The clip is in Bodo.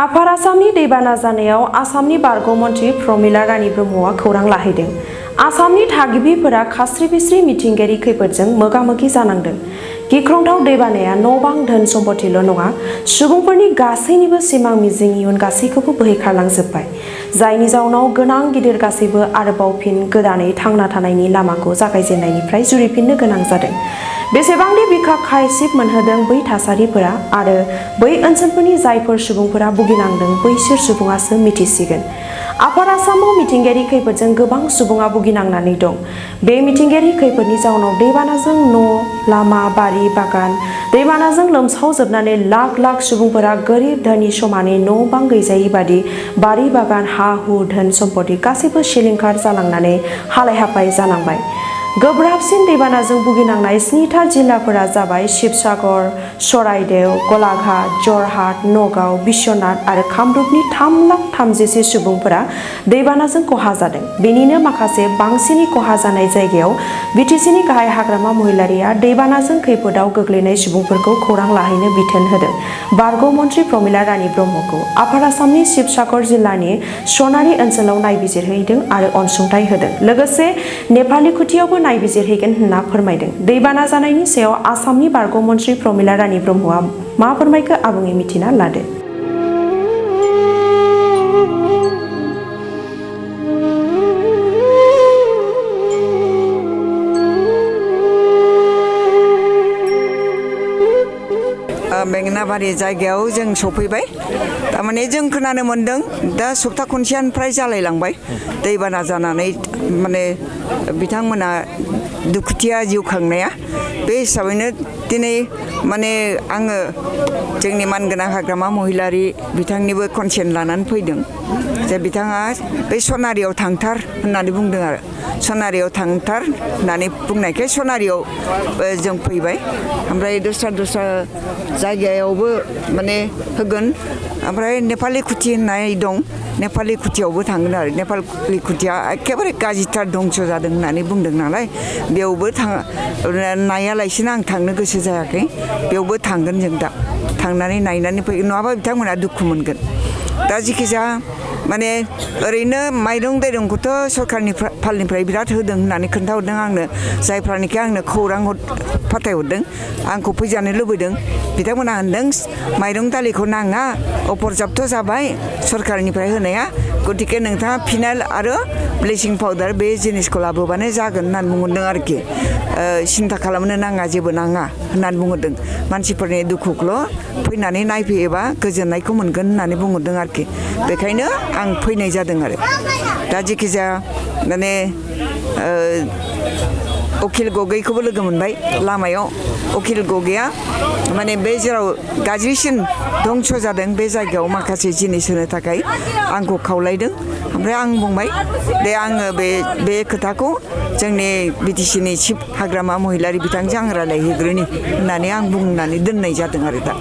आफार आसामनि दैबाना जानायाव आसामनि बारग' मन्थ्रि प्रमिला रानी ब्रह्मआ खौरां लाहैदों। आसामनि थागिबिफोरा खास्रि बिस्रि मिथिंगायारि खैफोदजों मोगा-मोगि जानांदों। गिख्रंथाव दैबानाया न'-बां धोन सम्पतिल' नङा, सुबुंफोरनि गासैनिबो सिमां मिजिं इयुन गासैखौबो बोहैखारलांजोब्बाय। जायनि जाउनाव गोनां गिदिर गासैबो आरोबाव फिन गोदानै थांना थानायनि लामाखौ जागायजेननायनिफ्राय जुरिफिननो गोनां जादों। बेसेबांदि बिखा खायसिब मोनहोदों बै थासारिफोरा आरो बै ओनसोलफोरनि जायफोर सुबुंफोरा भुगिनांदों बैसोर सुबुङासो मिथिसिगोन। आफार आसामाव मिथिंगायारि खैफोदजों गोबां सुबुङा भुगिनांनानै दं। बे मिथिंगायारि खैफोदनि जाउनाव दैबानाजों न', लामा, बारि बागान दैबानाजों लोमसावजोबनानै लाख लाख सुबुंफोरा गोरिब धोनि समानै न' बां गैजायै बादि बारि बागान हा-हु धोन सम्पति गासैबो सिलिंखार जालांनानै हालाय-हाफाय जानांबाय। गोब्राबसिन दैबानाजों भुगिनांनाय 7था जिल्लाफोरा जाबाय शिबसागर, चराइदेउ, गलाघाट, जरहाट, नगाव, बिश्वनाथ आरो कामरुपनि 3,30,000 सुबुंफोरा दैबानाजों खहा जादों। बेनिनो माखासे बांसिनै खहा जानाय जायगायाव बिटिसिनि गाहाय हाग्रामा महिलारिया दैबानाजों खैफोदाव गोग्लैनाय सुबुंफोरखौ खौरां लाहैनो बिथोन होदों। बारग' मन्थ्रि प्रमिला रानी ब्रह्मखौ आफार आसामनि शिबसागर जिल्लानि सनारि ओनसोलाव नायबिजिरहैदों आरो अनसुंथाइ होदों। लोगोसे नेपालिकुथियावबो नायबिजिरहैगोन होनना फोरमायदों। दैबाना जानायनि सायाव आसामनि बारग' मन्थ्रि प्रमिला रानी ब्रह्मआ मा फोरमायखो आबुङै मिथिना लादो। बेंनाबारि जायगायाव जों सफैबाय। थारमाने जों खोनानो मोन्दों दा सप्ता खनसेनिफ्राय जालायलांबाय दैबाना जानानै माने बिथांमोना दुखुथिया जिउ खांनाया। बे हिसाबैनो दिनै माने आङो जोंनि मानगोनां हाग्रामा महिलारि बिथांनिबो कनसेन्ट लानानै फैदों जे बिथाङा बे सनारियाव थांथार होननानै बुंदों आरो सनारियाव थांथार होननानै बुंनायखाय सनारियाव जों फैबाय। ओमफ्राय दस्रा जायगायावबो माने होगोन। ओमफ्राय नेपालिकुथि होननाय दं, नेपालिकुथियावबो थांगोन आरो नेपालिकुथिया एखेबारे गाज्रिथार धंस जादों होननानै बुंदों नालाय बेयावबो नायालासिनो आं थांनो गोसो जायाखै। बेयावबो थांगोन जों दा थांनानै नायनानै फैगोन, नङाबा बिथांमोना दुखु मोनगोन। दा जिखिजाया माने ओरैनो माइरं दैरंखौथ' सरकारनि फालनिफ्राय बिराद होदों होननानै खोन्थाहरदों आंनो जायफ्रानोखि आंनो खौरां फाथायहरदों, आंखौ फैजानो लुबैदों। बिथांमोना होनदों माइरं दालिखौ नाङा, अपर्याप्त जाबाय सरकारनिफ्राय होनाया, गतिके नोंथाङा फिनाइल आरो ब्लिचिं पाउडार बे जिनिसखौ लाबोबानो जागोन होननानै बुंहरदों आरोखि। सिन्था खालामनो नाङा, जेबो नाङा होननानै बुंहरदों। मानसिफोरनि दुखुखौल' फैनानै नायफैयोबा गोजोननायखौ मोनगोन होननानै बुंहरदों आरोखि। बेखायनो आं फैनाय जादों आरो। दा जिखिजाया माने उकिल गगैखौबो लोगो मोनबाय लामायाव। उकिल गगैया माने बे जेराव गाज्रिसिन धंस जादों बे जायगायाव माखासे जिनिस होनो थाखाय आंखौ खावलायदों। ओमफ्राय आं बुंबाय दे आङो बे खोथाखौ जोंनि बिटिसिनि चिफ हाग्रामा महिलारि बिथांजों आं रायलायहैग्रोनि होननानै आं बुंनानै दोननाय जादों आरो दा।